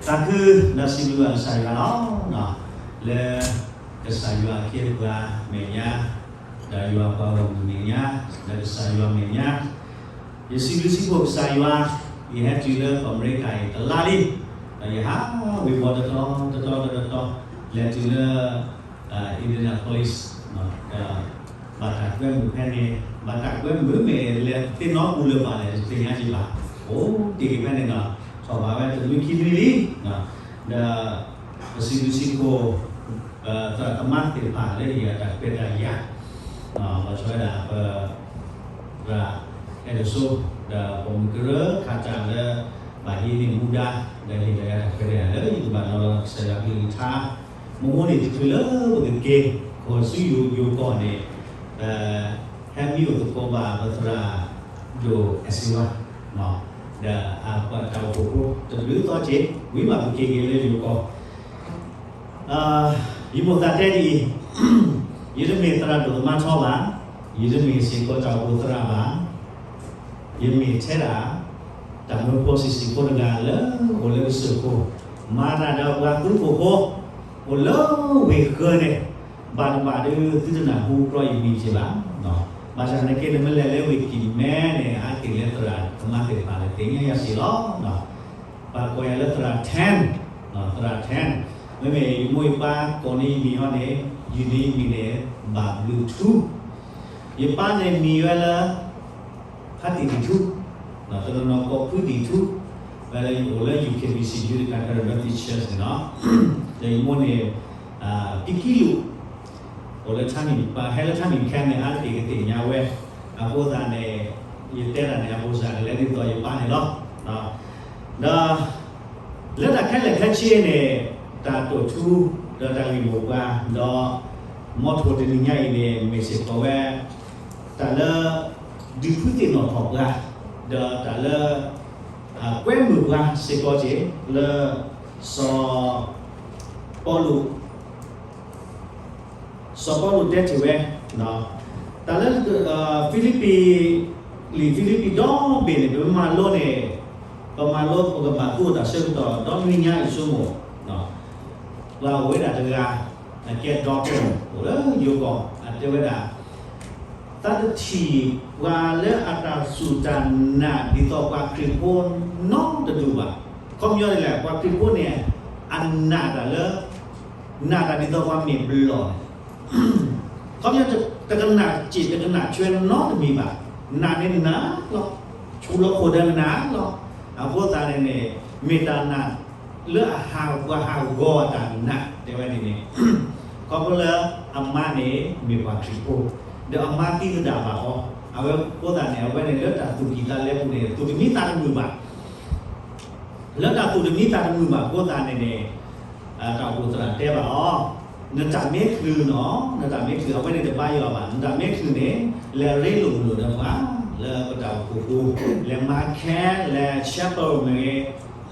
သးခုဒီးစံးဘျုးဘၣ်ကစၢ်ယွၤလီၤ. လၢကစၢ်ယွၤအခ့အပှၤမဲာ်ညါ, ဒီးယွၤပှၤဂီၢ်မုၢ်မဲာ်ညါ, ဒီးကစၢ်ယွၤမဲာ်ညါ, ယစံးဘျုးစံးဖှိၣ်ကစၢ်ယွၤ, ယဟဲတုၤလၢကီၢ်အမဲရကၤအံၤတလါလံ, ဒီးယဟးဝ့ၤဘီတတီၤတတီၤတတီၤတတီၤ, လဲၤတုၤလၢ Indianapolis, ဒီးဘၣ်တၢ်ကွဲမုာ်ဖဲန့ၣ်, ဘၣ်တၢ်ကွဲမုာ်မ့ၢ်လဲၤသ့ၣ်နီၣ်ပူၤလၢၤဘၣ်လဲၣ် တသ့ၣ်ညါက့ၤဘၣ်, အိၣ်တ့ၢ်က့ၤဖဲန့ၣ်ဒီး ထီၣ်ဘးဝဲတနွံခံနွံလံ, ဒီးပစံးဘျုးစံးဖှိၣ် သရၣ်သမါသ့ၣ်တဖၣ်လၢအဟ့ၣ်အတၢ်ခွဲးတၢ်ယာ်, လီၤဆီဝဲဒၣ်ပ သရၣ်အဲၣ်ဒိးစိ, ဒီးပိာ်မုၣ်ကရၢခးတၢ်လၢ ဘၣ်ဟံးန့ၢ်မူဒါ, ဒီးဟ့ၣ်လီၤယၤတၢ်ခွဲးတၢ်ယာ်လၢယကဘၣ်လီၤလီၤကစၢ်ယွၤကလုၢ်ကထါ, မ့ၢ်အိၣ်န့ၣ်တချုးလၢပကက့ၤ ဃီၤဆူယိၤကီၢ်န့ၣ်, ဟဲမံအိၣ်သကိးဘၣ်ပသရၣ်ဒိၣ်အဲၣ်စ့ဝါ, ဒီးအပှၤတၢ်အိၣ်ဖှိၣ်ဖိတဘျုးသီက့ၤ, ဝံၤဘၣ်ပက့ၤက့ၤလၢယိၤကီၢ် ယမိၣ်သးတဲဒ်အံၤ, ယတမ့ၢ်သရၣ်ဒိၣ်သမါထီဘၣ်, ယတမ့ၢ်စ့ၢ်ကီးတၢ်အိၣ်ဖှိၣ်သရၣ်ဘၣ်, ယမ့ၢ်ထဲဒၣ် တၢ်မၢဖိဆံးဆံးဖိတဂၤလၢအိၣ်လၢကစၢၢ်ခိၣ်, မၤတၢ်ဒီးပှၤသူခိၣ်ဖိ, အိၣ်လၢဝ့ၢ်ဃၢၤန့ၣ်, ဘၣ်တဘၣ်ဒီးသုတနၢ်ဟူကြီယမံၤက့ၤဘၣ်, ဘၣ်ဆၣ်သနာ်က့ နမ့ၢ်လဲၤလၢဝ့ၢ်ကံၣ်မဲန့ၣ် အါတက့ၢ်လၢသရၣ်သမါသ့ၣ်တဖၣ်န့ၣ် သ့ၣ်ညါယၤစ့ၢ်လီၤ. ပှၤကိးယၤလၢသရၣ် Tan, သရၣ် Tan, မ့မ့ၢ်ယမိၢ်ယပၢ်ကိးန့ၢ်ယမံၤဟီန့ၣ်, ယုၢ်န့ၢ်ယမံၤန့ၣ် ဘၣ်ဘျုးထူ, ယပၢ်န့ၣ်မံၤဝဲလၢ ဖါတံၢ်ဒံၣ်ထူ, တနီၤနီၤကိးဖုဒံၣ်ထူ, ဝဲလၢယအိၣ်လၢ ယူၢ်ခ့ဘံၣ်စံၣ် Utica Baptist Church န့ၣ်လီၤ. ဒီးယမိၢ်န့ၣ် ပံကံလူး, အိၣ်လၢထါမံၤ ပှၤဟဲလၢထါမံၤခဲန့ၣ် အါတက့ၢ်ကသ့ၣ်ညါဝဲ, အဃိသတးန့ၣ် ယတဲတၢ်န့ၣ် အဘူးစၢ်ကလဲၤဒ်သိးယပၢ်န့ၣ်လီၤ. ဒီး လၢတၢ်ခဲလၢာ်ခဲဆ့န့ၣ် တၢ်တိာ်ထူ ဒီးတၢ်ဂ့ၢ်မိၢ်ပှၤ ဒီး မီထိၣ်တနံၤညါအံၤန့ၣ် မ့ၢ်စ့ၢ်ကီးဝဲ တၢ်လၢ ဒုးဖုသ့ၣ်နီၣ်ထီၣ်ပှၤ ဒီးတၢ်လၢ ကွဲမုာ်ပှၤစ့ၢ်ကီးက့ၤ လၢ စီၤ ပီလူး စီၤပီလူးတဲတ့ၢ်ဝဲ, တၢ်လၢ ဖံလံးပံး လံာ်ဖံလံးပံးဒီဘ့ၣ်န့ၣ် ပမၤလိန့ၣ်, ပမၤလိပကဘၣ်သူၣ်အိၣ်တၢ်ဆၢကတီၢ် ဒီနွံညါအံၤဆိကမိၣ်, ပှၤအိၣ်ဝဲဒၣ်တဂၤ အကဲ doctor အိၣ်လၢယိၤကီၢ် အတဲဝဲဒၣ် သးတထံၣ်ပှၤလၢအတၢ်စူၢ်တၢ်နာ်ဒ်သိးပှၤခရံာ်ဖိနီတဒူၣ်ဘၣ်. ခီပညီဒ်လဲၣ် ပှၤခရံာ်ဖိန့ၣ် အနာ်တၢ်လၢ နာ်တၢ်ဒ်သိးပှၤမ့ၢ်ဘျီၣ်န့ၣ် ခီပညီတကနၣ်စ့ၢ်တကနၣ်ဆွဲနီတမံၤဘၣ်. နာ်န့ၣ်နာ်လီၤ, ဆူးလီၤခိၣ်ဒီးနာ်လီၤ. အဃိသတးန့ၣ်န့ၣ် မ့ၢ်တၢ်နာ် လၢအဟးပှၤဟးဂီၤအတၢ်နာ် တဲဝဲန့ၣ်န့ၣ်, ခီဖျိလၢအမါန့ၣ်မ့ၢ်ပှၤခရံာ်ဖိ, ဒီးအမါသံသဒၣ်ဘၣ်အီၤ, အဝဲအဃိသတးန့ၣ် အဝဲန့ၣ်လၢတၢ်သူၣ်ကံၢ်သးလဲပူၤန့ၣ် သူၣ်တမံသးတမုာ်ဘၣ် လၢတၢ်သူၣ်တမံသးတမုာ်ဘၣ်အဃိသတးန့ၣ်န့ၣ်, တၢ်အိၣ်ဖှိၣ်သရၣ်တဲဘၣ်အီၤ, နတၢ်မ့ၢ်ချုးနီၤ, နတၢ်မ့ၢ်ချုး အဝဲန့ၣ်တဘါယွၤဘၣ်, နတၢ်မ့ၢ်ချုးန့ၣ် လဲၤရ့လိာ်မုာ်လိာ်ဒီးပှၤ လၢပတၢ်အိၣ်ဖှိၣ်ဖိ, လဲၤမၤခဲ, လဲၤ shepherd မ့ၢ်ဂ့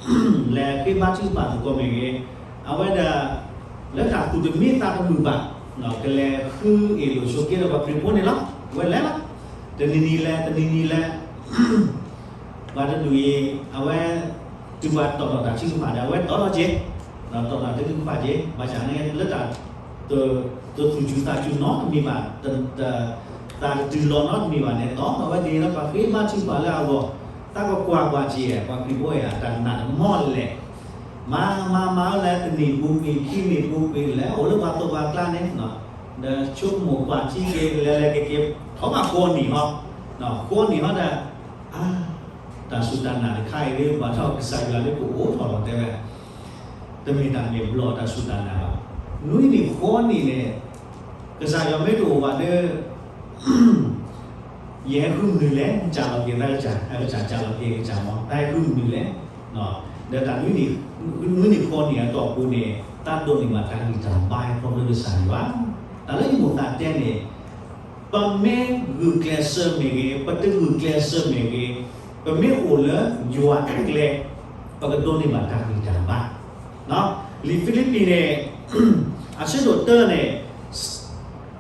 ၤ, လဲၤဃ့ဘါထုကဖၣ်သကိးမ့ၢ်ဂ့ၤ, အဝဲဒၣ် လၢတၢ်သူၣ်တမံသးတမုာ်ဘၣ်, ကလဲၤဃုအ့ၣ်လိာ်ဆိးက့ဒီးပှၤခရံာ်ဖိန့ၣ်လီၤ. အဝဲလဲၤလီၤ, တနံၤနံၤလဲၤ တနံၤနံၤလဲၤ ပှၤတဒူၣ်အံၤ အဝဲ တုၤပှၤတီၣ်ထီၣ်တၢ်ထုကဖၣ်ဒီး အဝဲတီၣ်ထီၣ်က့ၤ, တီၣ်ထီၣ်တၢ်ထုကဖၣ်က့ၤ, ဘၣ်ဆၣ်န့ၣ် လၢတၢ် တသူၣ်စူၤသးစူၤနီတမံၤဘၣ်, တ တ သးတတုၤလီၤနီတမံၤဘၣ်န့ၣ် တီၣ်ထီၣ်ဝဲဒ်န့ၣ်လၢပှၤဃ့ဘါထုကဖၣ်လၢအဂီၢ်, သးကကွၢ်ကွၢ်က့ၤ ပှၤခရံာ်ဖိအံၤ အတၢ်နာ်တမီၢ်လဲၣ်, မၤမၤမၤလၢတနံၣ်ပူၤကွံာ် ခံနံၣ်ပူၤကွံာ် လဲၤအိၣ်လၢပှၤသိၣ်ပှၤကျါန့ၣ် ဒီးဆိကမိၣ်ကွၢ်ထံက့ၤ လဲၤလဲၤက့ၤက့ၤ ထီၣ်ဘၣ်ဃိးနံၣ်ဟီ, ဃိးနံၣ်ဟီဒီး အါ တၢ်စူၢ်တၢ်နာ်တခါအံၤဒ် ဘၣ်ထီၣ်ကစၢ်ယွၤလၢကအိးထီၣ်လီၤတဲဝဲ, တမ့ၢ်တၢ်မ့ၢ်ဘျီၣ်တၢ်စူၢ်တၢ်နာ်ဘၣ်. နွံနံၣ်ဃိးနံၣ်န့ၣ် ကစၢ်ယွၤမ့ၢ်တအိၣ်ဘၣ်ဒီး ယဟဲဃုမနုၤလဲၣ်, ကၢ်လီၤက့ၤသးကစၢ်, အကစၢ်ကၢ်လီၤက့ၤကစၢ်မး, တၢ်ဟဲဃုမနုၤလဲၣ်. ဒီးတၢ်နွံနံၣ်, နွံနံၣ်ဃိးနံၣ်အတီၢ်ပူၤန့ၣ် တၢ်ဒိးန့ၢ်ဘၣ်တၢ်ဂံၢ်တၢ်ဘါခီဖျိကစၢ်ယွၤ, တၢ်လၢယမိၢ်သးတဲန့ၣ်, ပမ့ၢ်ဂုာ်ကျဲးစၢးမ့ၢ်ဂ့ၤ, ပတဂုာ်ကျဲးစၢးမ့ၢ်ဂ့ၤ, ပမ့ၢ်အိၣ်လၢယွၤအကျဲ, ပကဒိးန့ၢ်ဘၣ်တၢ်ဂံၢ်တၢ်ဘါ. လံာ်ဖံလံးပံးန့ၣ် အဆၢဒိၣ်တၢန့ၣ်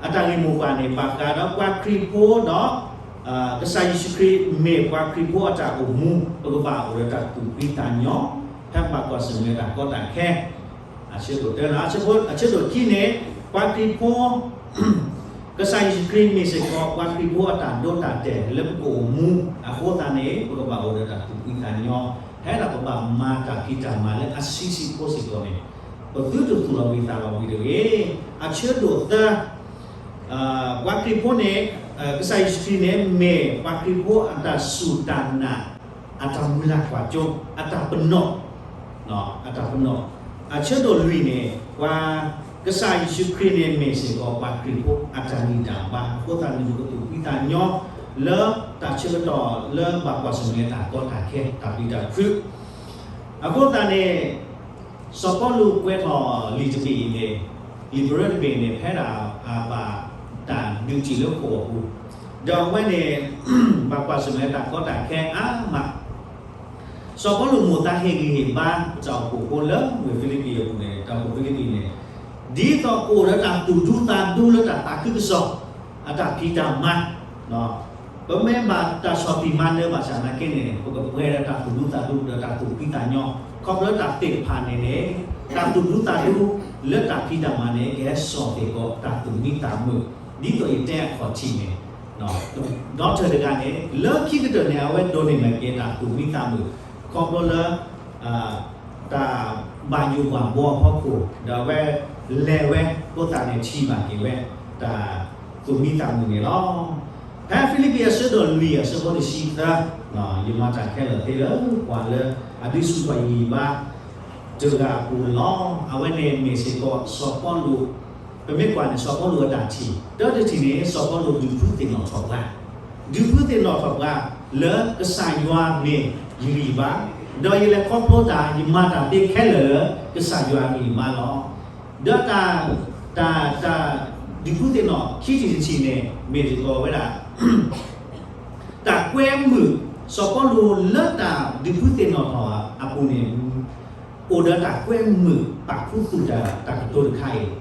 အတၢ်ဂ့ၢ်မိၢ်ပှၢ်န့ၣ် ဘၣ်ဃးဒီးပှၤခရံာ်ဖိဒီး ကစၢ်ယ့ၣ်ၡူးခရံာ်မ့ၢ်ပှၤခရံာ်ဖိအတၢ်အိၣ်မူ ပကဘၣ်အိၣ်ဒီးတၢ်သူၣ်ဖှံသးညီ ဖဲဘၣ်ကွၢ်ဆၢၣ်မဲာ်တၢ်ကီတၢ်ခဲ, အဆၢဒိၣ်တၢ, အဆၢဒိၣ်ခံန့ၣ်, ပှၤခရံာ်ဖိ, ကစၢ်ယ့ၣ်ၡူးခရံာ်မ့ၢ်စ့ၢ်ကီးပှၤခရံာ်ဖိအတၢ်ဒိတၢ်တဲာ်လၢပကအိၣ်မူအဃိသတးန့ၣ် ပကဘၣ်အိၣ်ဒီးတၢ်သူၣ်ဖှံသးညီ, ဖဲဒၣ်ပဘၣ်မၤတၢ်ဖံးတၢ်မၤလၢအဆံးဆံးဖိစ့ၢ်ကီးန့ၣ်, ပသုတသူၣ်လီၤဘှံးသးလီၤဘှံးတဂ့ၤ. အဆၢဒိၣ်သၢ ပှၤခရံာ်ဖိန့ၣ်, ကစၢ်ယ့ၣ်ၡူးခရံာ်န့ၣ် မ့ၢ်ပှၤခရံာ်ဖိအတၢ်စူၢ်တၢ်နာ်, အတၢ်မုၢ်လၢ်ကွၢ်စိ, အတၢ်ပနီၣ်, အတၢ်ပနီၣ်, အဆၢဒိၣ်လွံၢ်န့ၣ်, ပှၤ, ကစၢ်ယ့ၣ်ၡူးခရံာ်န့ၣ်မ့ၢ်စ့ၢ်ကီးပှၤခရံာ်ဖိအတၢ်ဂံၢ်တၢ်ဘါအဃိသတးန့ၣ် ပကသူၣ်ဖှံသးညီ, လၢတၢ်ဆၢကတီၢ်လၢဘၣ်ကွၢ်ဆၢၣ်မဲာ်တၢ်ကီတၢ်ခဲ တၢ်ပျံၤတၢ်ဖုး အဃိသတးန့ၣ်, စီၤပီလူးကွဲးထီၣ်လံာ်တဘ့ၣ်အံၤန့ၣ်, လံာ်ပရၢတဘ့ၣ်န့ၣ် ဖဲဒၣ်အဘၣ်တၢ်ဒုးစံၣ်လၢဃိာ်အပူၤ, ဒီးအဝဲန့ၣ်, ဘၣ်ကွၢ်ဆၢၣ်မဲာ်တၢ်ကီတၢ်ခဲအါမး, စီၤပီလူးမိၣ်သးဟ့ၣ်ဂံၢ်ဟ့ၣ်ဘါ ပတၢ်အိၣ်ဖှိၣ်ဖိလၢဝ့ၢ်ဖံလံးပံၤအပူၤန့ၣ်, တၢ်အိၣ်ဖှိၣ်ဖံလံးပံၤန့ၣ်, ဒ်သိးကအိၣ်ဒီးတၢ်သူၣ်ဒူသးဒူလၢတၢ်သးခုကစီၣ်, အတၢ်ဖံးတၢ်မၤ ပမ့ၢ်ဘၣ်တၢ်ဆီၣ်တံၢ်မၤနၢၤဘၣ်ဆၣ်သနာ်က့န့ၣ် ပကပှဲၤဒီးတၢ်သူၣ်ဒူသးဒူဒီးတၢ်သူၣ်ဖှံသးညီ, ခီဖျိတၢ်သ့ၣ်တဖၣ်န့ၣ်န့ၣ်, တၢ်သူၣ်ဒူသးဒူလၢတၢ်ဖံးတၢ်မၤန့ၣ် ကဟဲစိာ်စ့ၢ်ကီးတၢ်သူၣ်မံသးမုာ်, ဒ်သိးယတဲအခီၣ်ထံးန့ၣ်, ဒီးတၢတဂၤန့ၣ် လၢခံကတၢၢ်န့ၣ် အဝဲဒိးန့ၢ်ဘၣ်က့ၤတၢ်သူၣ်မံသးမုာ်, ခီဖျိလၢ တၢ်ဘၣ်ယိၣ်ဘၣ်ဘှီအဖီခိၣ်, ဒီးအဝဲလဲၤဝဲအဃိသတးန့ၣ် ထံၣ်ဘၣ်က့ၤဝဲ တၢ်သူၣ်မံသးမုာ်န့ၣ်လီၤ. ဖဲဖံလံးပံၤအဆၢဒိၣ်လွံၢ်အဆၢဖိတဆံသၢ, ယမၤတၢ်ခဲလၢာ်သ့လၢပှၤလၢအဒုးဆူၣ်ထီၣ်ယံၤဘါ တဂၤအပူၤန့ၣ်လီၤ. အဝဲန့ၣ်မ့ၢ်စ့ၢ်ကီးစီၤပီလူး, ပမ့ၢ်ကွၢ်န့ၣ် စီၤပီလူးအတၢ်ထံၣ်, တၢတထံၣ်န့ၣ် စီၤပီလူးဒုးဖုသ့ၣ်နီၣ်ထီၣ်ပှၤ ဒုးဖုသ့ၣ်နီၣ်ထီၣ်ပှၤ လၢကစၢ်ယွၤမ့ၢ်ယဂံၢ်ယဘါ, ဒီးယလဲၤခီဖျိတၢ် ယမၤတၢ်သ့ခဲလၢာ်လၢ ကစၢ်ယွၤအဂံၢ်အဘါလီၤ. ဒီးတၢ်, တၢ်, တၢ်ဒုးဖုသ့ၣ်နီၣ်ခံထံၣ်တထံၣ်န့ၣ် မ့ၢ်စ့ၢ်ကီးဝဲဒၣ် တၢ်ကွဲမုာ်, စီၤပီလူးလၢတၢ်ဒုးဖုသ့ၣ်နီၣ်ထီၣ်အပူၤန့ၣ် အိၣ်ဒီးတၢ်ကွဲမုာ်ပာ်ခူသူၣ်တၢ် တၢ်ကတိၤတခါအံၤ,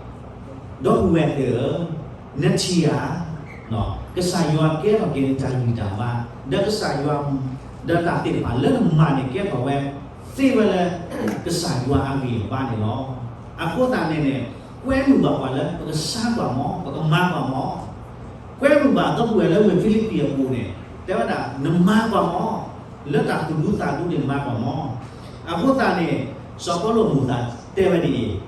ဒီပုၢ်ဝဲၢ်သ့ၣ်ဧၢ, နထံၣ်ဧါ, ကစၢ်ယွၤကဲထီၣ်က့ၤနတၢ်ဂံၢ်တၢ်ဘါ, ဒီးကစၢ်ယွၤ, ဒီးတၢ်သ့ၣ်တဖၣ်လၢနမၤန့ၣ်ကဲထီၣ်ဝဲ, သ့ဝဲလၢ ကစၢ်ယွၤအဂံၢ်အဘါန့ၣ်လီၤ. အဃိသတးန့ၣ်န့ၣ်, ကွဲမုာ်ဘၣ်ပှၤလၢပကဆါကွၢ်မး, ပကမၤကွၢ်မး, ကွဲမုာ်ဘၣ်ဒီပုၢ်ဝဲၢ်လၢဝ့ၢ်ဖံလံးပံၤအပူၤန့ၣ်, တဲဝဲဒၣ် နမၤကွၢ်မး, လၢတၢ်သူၣ်ဒူသးဒူန့ၣ်မၤကွၢ်မး. အဃိသတးန့ၣ်, စီၤပီလူးမိၣ်သးတဲဝဲဒ်အံၤ,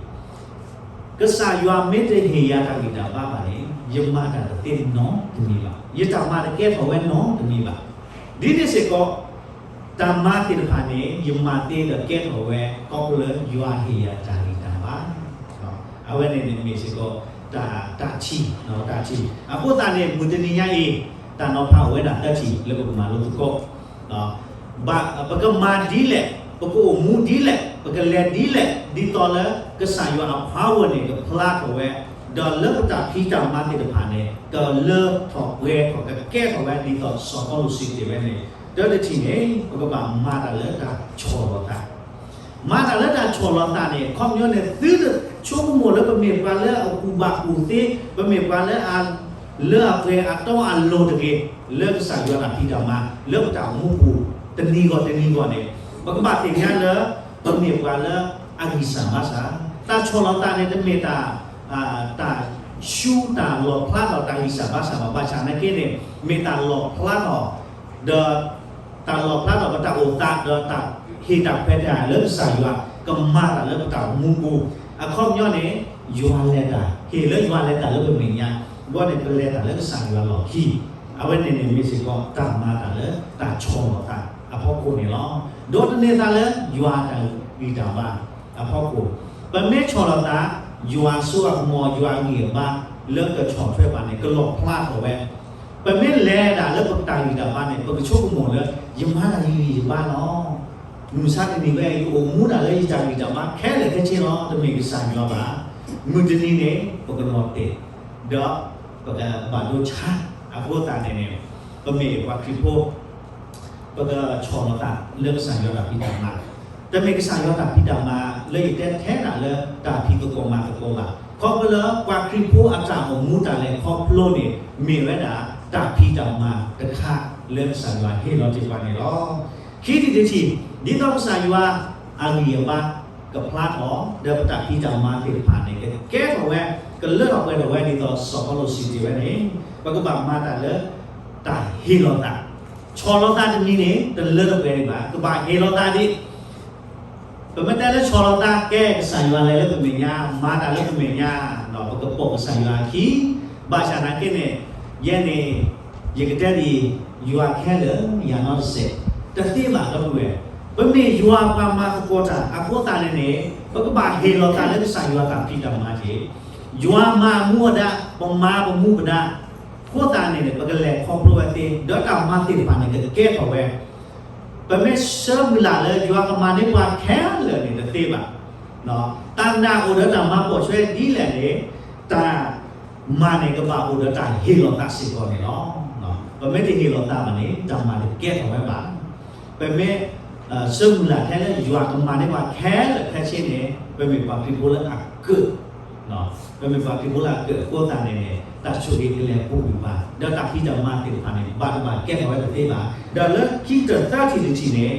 ကစၢ်ယွၤမ့ၢ်တဟ့ၣ်ယၤတၢ်ဂံၢ်တၢ်ဘါဘၣ်န့ၣ်, ယမၤတၢ်တသ့နီတမံၤဘၣ်, ယတၢ်မၤတကဲထီၣ်ဝဲနီတမံၤဘၣ်. ဒ်န့ၣ်စ့ၢ်ကီး, တၢ်မၤသ့ၣ်တဖၣ်န့ၣ် ယမၤသ့ဒီးကဲထီၣ်ဝဲ ခီဖျိလၢယွၤဟ့ၣ်ယၤတၢ်ဂံၢ်တၢ်ဘါ. အဝဲန့ၣ်န့ၣ်မ့ၢ်စ့ၢ်ကီး တၢ်, တၢ်ထံၣ်, တၢ်ထံၣ်. အဃိသတးန့ၣ် မုၢ်တနံၤညါအံၤ, တၢ်နီၤဖးအိၣ်ဝဲဒၣ်သၢထံၣ်လၢပကမၤလိသကိး ဘၣ်, ပကမၤဒ်လဲၣ်, ပကအိၣ်မူဒ်လဲၣ်, ပကလဲၤဒ်လဲၣ်, ဒ်သိးလၢကစၢ်ယွၤအဖးဝဲန့ၣ် ကဖျါထီၣ်ဝဲ, ဒီးလၢပတၢ်ဖံးတၢ်မၤသ့ၣ်တဖၣ်န့ၣ် ကလၢထီၣ်ပှဲၤထီၣ် ကကဲထီၣ်ဝဲဒ်သိးစီၤပီလူးစံးတ့ၢ်ဝဲန့ၣ်, တၢတထံၣ်န့ၣ် ပကဘၣ်မၤတၢ်လၢတၢ်ဆီၣ်လီၤသး မၤတၢ်လၢတၢ်ဆီၣ်လီၤသးန့ၣ် အခီပညီန့ၣ် သုတဆိကမိၣ်လၢပမ့ၢ်ပှၤလၢအကူၣ်ဘၣ်ကူၣ်သ့, ပမ့ၢ်ပှၤလၢအ, လၢအပှဲၤအတီအလိၤတဂ့ၤ, လၢကစၢ်ယွၤတၢ်ဖံးတၢ်မၤ လၢပတၢ်အိၣ်မူပူၤ တနံၤဂီၢ်တနံၤဂီၢ်န့ၣ်, ပကဘၣ်သ့ၣ်ညါလၢ ပမ့ၢ်ပှၤလၢအဂံၢ်စၢ်ဘါစၢ်, တၢ်ဆီၣ်လီၤသးန့ၣ် တမ့ၢ်တၢ်, တၢ်ဆူတၢ်လီၣ်ဖျါထီၣ်တၢ်ဂံၢ်စၢ်ဘါစၢ်ဘၣ်, ဘၣ်ဆၣ်သနာ်က့န့ၣ် မ့ၢ်တၢ်လီၣ်ဖျါထီၣ် ဒီး တၢ်လီၣ်ဖျါထီၣ်ပတၢ်အိၣ်သး ဒီးတၢ်ဟ့ၣ်တၢ်ခွဲးတၢ်ယာ်လၢကစၢ်ယွၤ ကမၤတၢ်လၢပတၢ်အိၣ်မူပူၤ, အခီပညီန့ၣ် ယွၤလဲၤတၢ်, ဟ့ၣ်လၢယွၤလဲၤတၢ်လၢပမဲာ်ညါ, ဘီန့ၣ်ပလဲၤတၢ်လၢကစၢ်ယွၤလီၢ်ခံ, အဝဲန့ၣ်န့ၣ်မ့ၢ်စ့ၢ်ကီးတၢ်မၤတၢ်လၢတၢ်ဆီၣ်လီၤသးအဖီခိၣ်န့ၣ်လီၤ. ဒီးတန့ၢ်သးလၢယွၤတၢ်ဂံၢ်တၢ်ဘါအဖီခိၣ်, ပမ့ၢ်ဆီၣ်လီၤသး ယွၤစိအကမီၤ ယွၤအဂံၢ်အဘါ လၢကဆီၣ်ထွဲပှၤန့ၣ် ကလီၣ်ဖျါထီၣ်ဝဲ, ပမ့ၢ်လဲၤဒၣ်လၢပတၢ်ဂံၢ်တၢ်ဘါန့ၣ် ပကဆိကမိၣ်လၢ ယမၤတၢ်ယဂံၢ်ယဘါလီၤ. မုၢ်မဆါတနံၤဝဲ ယအိၣ်မူဒၣ်လၢယတၢ်ဂံၢ်တၢ်ဘါခဲလၢာ်ခဲဆ့လီၤ, တမ့ၢ်ကစၢ်ယွၤဘၣ်. မုၢ်တနံၤန့ၣ် ပကလီၤတဲာ်, ဒီးပကဘၣ်ဒိဆါ, အဃိသတးန့ၣ်န့ၣ် ပမ့ၢ်ပှၤခရံာ်ဖိ ပကဆီၣ်လီၤသးလၢကစၢ်ယွၤတၢ်ဖံးတၢ်မၤ, တမ့ၢ်ကစၢ်ယွၤတၢ်ဖံးတၢ်မၤလၢယတဲထဲဒၣ်လၢတၢ်ဖံးသကိးမၤသကိးဘၣ်. ခီဖျိလၢပှၤခရံာ်ဖိအတၢ်အိၣ်မူတၢ်လဲၤခီဖျိန့ၣ် မ့ၢ်ဝဲဒၣ်တၢ်ဖံးတၢ်မၤတခါလၢကစၢ်ယွၤဟ့ၣ်လီၤတ့ၢ်ပှၤန့ၣ်လီၤ. ခံထံၣ်တထံၣ်, ဒ်သိးကစၢ်ယွၤ အဂံၢ်အဘါကဖျါထီၣ် ဒီးပတၢ်ဖံးတၢ်မၤသ့ၣ်တဖၣ်န့ၣ် ကကဲထီၣ်ဝဲ ကလၢထီၣ်ပှဲၤထီၣ်ဝဲဒ်သိးစီၤပီလူးစံးတ့ၢ်ဝဲန့ၣ် ပကဘၣ်မၤတၢ်လၢ တၢ်ဟ့ၣ်လီၤသး, ဆီၣ်လီၤသးတမံၤန့ၣ် တလၢတပှဲၤဒံးဘၣ်, ကဘၣ်ဟ့ၣ်လီၤသးဒံး ပမ့ၢ်တဲလၢဆီၣ်လီၤသး ကဲကစၢ်ယွၤလဲၤလၢပမဲာ်ညါ, မၤတၢ်လၢပမဲာ်ညါ, ဒီးပကပိာ်ကစၢ်ယွၤအခံ, ဘၣ်ဆၣ်သနာ်က့န့ၣ် ယဲန့ၣ် ယကတဲဒ်အံၤ, ယွၤခဲလၢာ်ယၤနီတစဲး, တသ့ဘၣ်ဒီပုၢ်ဝဲၢ်, ပမ့ၢ်ယွၤပှၤမၤသကိးတၢ်အဃိသတးန့ၣ်န့ၣ် ပကဘၣ်ဟ့ၣ်လီၤသးလၢကစၢ်ယွၤတၢ်ဖံးတၢ်မၤက့ၤ, ယွၤမၤအမူအဒါ, ပမၤပမူပဒါ, အဃိသတးန့ၣ်န့ၣ် ပကလဲၤခီဖျိဝဲသ့, ဒီးတၢ်မၤသ့ၣ်တဖၣ်န့ၣ် ကကဲထီၣ်ဝဲ ပမ့ၢ်ဆၢမုၢ်လၢ်လၢယွၤကမၤန့ၢ်ပှၤခဲလၢာ်န့ၣ်တသ့ဘၣ်. တၢ်နာ်အိၣ်ဒီးတၢ်မၤပိာ်ထွဲဒ်လဲၣ်န့ၣ် တၢ်မၤန့ၣ်ကဘၣ်အိၣ်ဒီးတၢ်ဟ့ၣ်လီၤသးစ့ၢ်ကီးန့ၣ်လီၤ. ပမ့ၢ်တဟ့ၣ်လီၤသးဘၣ်န့ၣ် တၢ်မၤတကဲထီၣ်ဝဲဘၣ်. ပမ့ၢ် ဆၢမုၢ်လၢ်ထဲလၢယွၤကမၤန့ၢ်ပှၤခဲလၢာ်ခဲဆ့န့ၣ် ပမ့ၢ်ပှၤခရံာ်ဖိလၢအကၢၣ် ပမ့ၢ်ပှၤခရံာ်ဖိလၢအကၢၣ်အဃိသတးန့ၣ်န့ၣ် တၢ်ဆိၣ်ဂ့ၤကလဲၤပူၤကွံာ်ပှၤ, ဒီးတၢ်ဖံးတၢ်မၤသ့ၣ်တဖၣ်န့ၣ် ဘၣ်တဘၣ်ကဲထီၣ်ဝဲတသ့ဘၣ်. ဒီးလၢခံကတၢၢ်သၢထံၣ်တထံၣ်န့ၣ်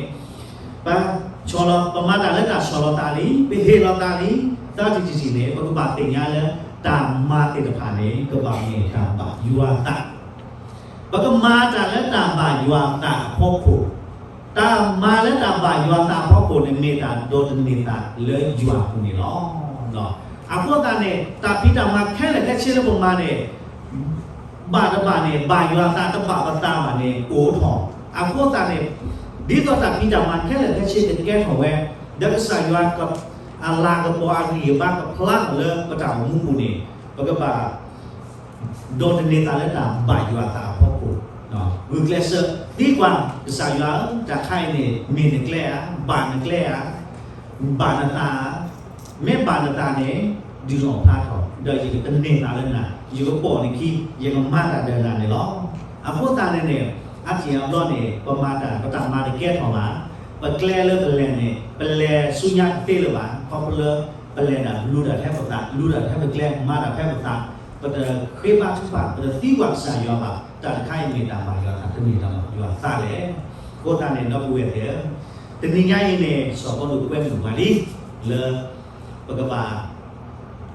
ပဆီၣ်လီၤ, ပမၤတၢ်လၢတၢ်ဆီၣ်လီၤသးလံ, ပဟ့ၣ်လီၤသးလံ, သၢထံၣ်တထံၣ်န့ၣ် ပကဘၣ်သ့ၣ်ညါလၢ တၢ်မၤသ့ၣ်တဖၣ်န့ၣ် ကဘၣ်မ့ၢ်တၢ်ဘၣ်ယွၤသး ပကမၤတၢ်လၢတၢ်ဘၣ်ယွၤသးအဖီခိၣ်, တၢ်မၤလၢတၢ်ဘၣ်ယွၤသးအဖီခိၣ်န့ၣ် မ့ၢ်တၢ်ဒိးသန့ၤသးလၢယွၤအပူၤန့ၣ်လီၤ. အဃိသတးန့ၣ် တၢ်ဖံးတၢ်မၤခဲလၢာ်ခဲဆ့လၢပမၤန့ၣ် ဘၣ်တဘၣ်န့ၣ် ဘၣ်ယွၤသး, တဘၣ်ပသးဘၣ်န့ၣ် အိၣ်ထီၣ်. အဃိသတးန့ၣ် ဒ်သိးတၢ်ဖံးတၢ်မၤခဲလၢာ်ခဲဆ့ကကဲထီၣ်ဝဲ, ဒီးကစၢ်ယွၤ အလၤကပီၤအဂံၢ်အဘါကဖျါထီၣ်လၢပတၢ်အိၣ်မူပူၤန့ၣ် ပကဘၣ် ဒိးသန့ၤသးလၢတၢ်ဘၣ်ယွၤသးအဖီခိၣ်, ဂုာ်ကျဲးစၢးသံကွၢ်ကစၢ်ယွၤဧၢ, တၢ်ခါအံၤန့ၣ် မ့ၢ်နကျဲဧါ, ဘၣ်နကျဲဧါ, ဘၣ်နသးဧါ, မ့ၢ်ဘၣ်နသးန့ၣ် ဒုးလီၤဖျါထီၣ်, ဒီးယကသန့ၤသးလၢနၤ, ယကပိာ်နခံ, ယကမၤတၢ်ဒီးနၤန့ၣ်လီၤ. အဃိသတးန့ၣ်န့ၣ် အါတံၢ်အါဘျီန့ၣ် ပမၤတၢ် ပတၢ်မၤတကဲထီၣ်ဘၣ်, ပကျဲလၢပလဲၤန့ၣ် ပလဲၤဆူညါတသ့လၢၤဘၣ်, ခီဖျိလၢ ပလဲၤဒၣ်လူၤတၢ်ထဲပသး, လူၤတၢ်ထဲပကျဲ, မၤတၢ်ထဲပသး, ပတဃ့ဘါထုကဖၣ်, ပတသံကွၢ်ကစၢ်ယွၤဘၣ်, တၢ်တခါအံၤမ့ၢ်တၢ်ဘၣ်ယွၤသး, တမ့ၢ်တၢ်ဘၣ်ယွၤသးလဲၣ်. အဃိသတးန့ၣ် ဒီပုၢ်ဝဲၢ်သ့ၣ်ဧၢ, တနံၤညါအံၤန့ၣ် စီၤပီလူးကွဲမုာ်ပှၤလံ လၢ ပကဘၣ်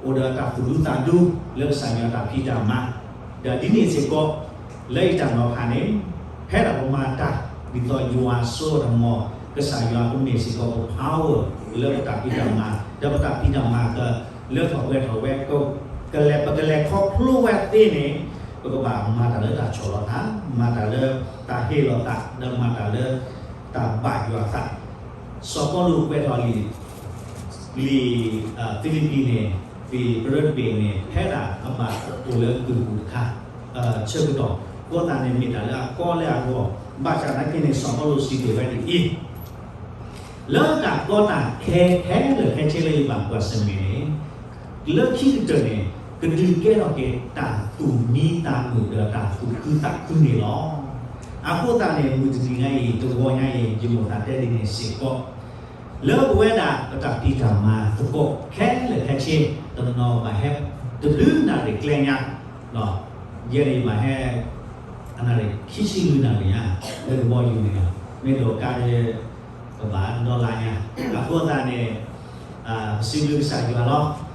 အိၣ်ဒီးတၢ်သူၣ်ဒူသးဒူ လၢကစၢ်ယွၤတၢ်ဖံးတၢ်မၤ, ဒီးဒ်န့ၣ်စ့ၢ်ကီး လၢယတၢ်နီၤဖးန့ၣ် ဖဲဒၣ်ပမၤတၢ် ဒ်သိးယွၤစိအတမီၤ ကစၢ်ယွၤကမ့ၢ်စ့ၢ်ကီးပ power လၢပတၢ်ဖံးတၢ်မၤ, ဒီးပတၢ်ဖံးတၢ်မၤကလၢထီၣ်ပှဲၤထီၣ်ဝဲ, ကလဲၤ ပကလဲၤခီဖျိဝဲသ့န့ၣ် ပကဘၣ်မၤတၢ်လၢတၢ်ဆီၣ်လီၤသး, မၤတၢ်လၢတၢ်ဟ့ၣ်လီၤသး, ဒီးမၤတၢ်လၢတၢ်ဘၣ်ယွၤသး. စီၤပီလူးကွဲးထီၣ်လံာ် လံာ်ဖံလံးပံၤန့ၣ်, လံာ်ကရၢတဘ့ၣ်န့ၣ် ဖဲဒၣ်အဘၣ်အိၣ်လၢကုၢ်ပူၤတခါ ဆၢကတီၢ်, အဃိသတးန့ၣ်မ့ၢ်တၢ်လၢအကီလၢအဂီၢ်, ဘၣ်ဆၣ်သနာ်က့န့ၣ် စီၤပီလူးစံးတ့ၢ်ဝဲဒ်အံၤ, လၢတၢ်ကီတၢ်ခဲခဲလၢာ်ခဲဆ့လၢယဘၣ်ကွၢ်ဆၢၣ်မဲာ်န့ၣ်, လၢခံကတၢၢ်န့ၣ် ကဒုးကဲထီၣ်က့ၤတၢ်သူၣ်မံသးမုာ်ဒီးတၢ်သူၣ်ခုသးခုန့ၣ်လီၤ. အဃိသတးန့ၣ် မုၢ်တနံၤညါအံၤ တဂီၤညါအံၤ ယမိၣ်သးတဲဒ်န့ၣ်စ့ၢ်ကီး လၢပဝဲဒၣ်ပတၢ်ဖံးတၢ်မၤသကိးခဲလၢာ်ခဲဆ့ တနီၤဘၣ်ဟဲတဘျုးနၣ်ရံၣ်ကျဲညါ, ယဲန့ၣ်ယဘၣ်ဟဲ အနၣ်ရံၣ်ခံဆံလွံၢ်နၣ်ရံၣ်ညါ လၢကဘီယူၤန့ၣ်လီၤ. မ့ၢ်ဒိးကါဒီး ကဘၣ်ဒီလါညါ, အဃိသတးန့ၣ် ပစံးဘျုးကစၢ်ယွၤလီၤ.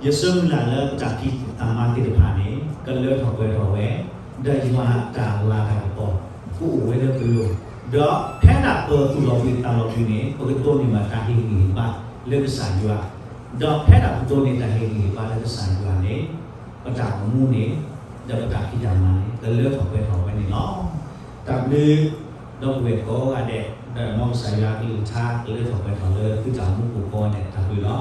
ယဆၢမုၢ်လၢ်လၢပတၢ်ဖံးတၢ်မၤသ့ၣ်တဖၣ်န့ၣ် ကလၢထီၣ်ပှဲၤထီၣ်ဝဲ, ဒီးယွၤအတၢ်လၤတၢ်ကပီၤ ကအိၣ်ဝဲလၢပလိၤ, ဒီးဖဲဒၣ်ပသူၣ်လီၤဘှံးသးလီၤဘှံးန့ၣ် ပကဒိးန့ၢ်ဘၣ်တၢ်ဟ့ၣ်ဂံၢ်ဟ့ၣ်ဘါလၢကစၢ်ယွၤ, ဒီးဖဲဒၣ်ပဒိးန့ၢ်တၢ်ဟ့ၣ်ဂံၢ်ဟ့ၣ်ဘါလၢကစၢ်ယွၤန့ၣ် ပတၢ်အိၣ်မူန့ၣ် ဒီးပတၢ်ဖံးတၢ်မၤန့ၣ် ကလၢထီၣ်ပှဲၤထီၣ်ဝဲန့ၣ်လီၤ. တၢ်ဘျုး ဒီပုၢ်ဝဲၢ်ကိးဂၤဒဲး, ဒီးမ်ကစၢ်ယွၤအကလုၢ်ကထါ ကလၢထီၣ်ပှဲၤထီၣ်လၢသုတၢ်အိၣ်မူကိးဂၤဒဲး တၢ်ဘျုးလီၤ.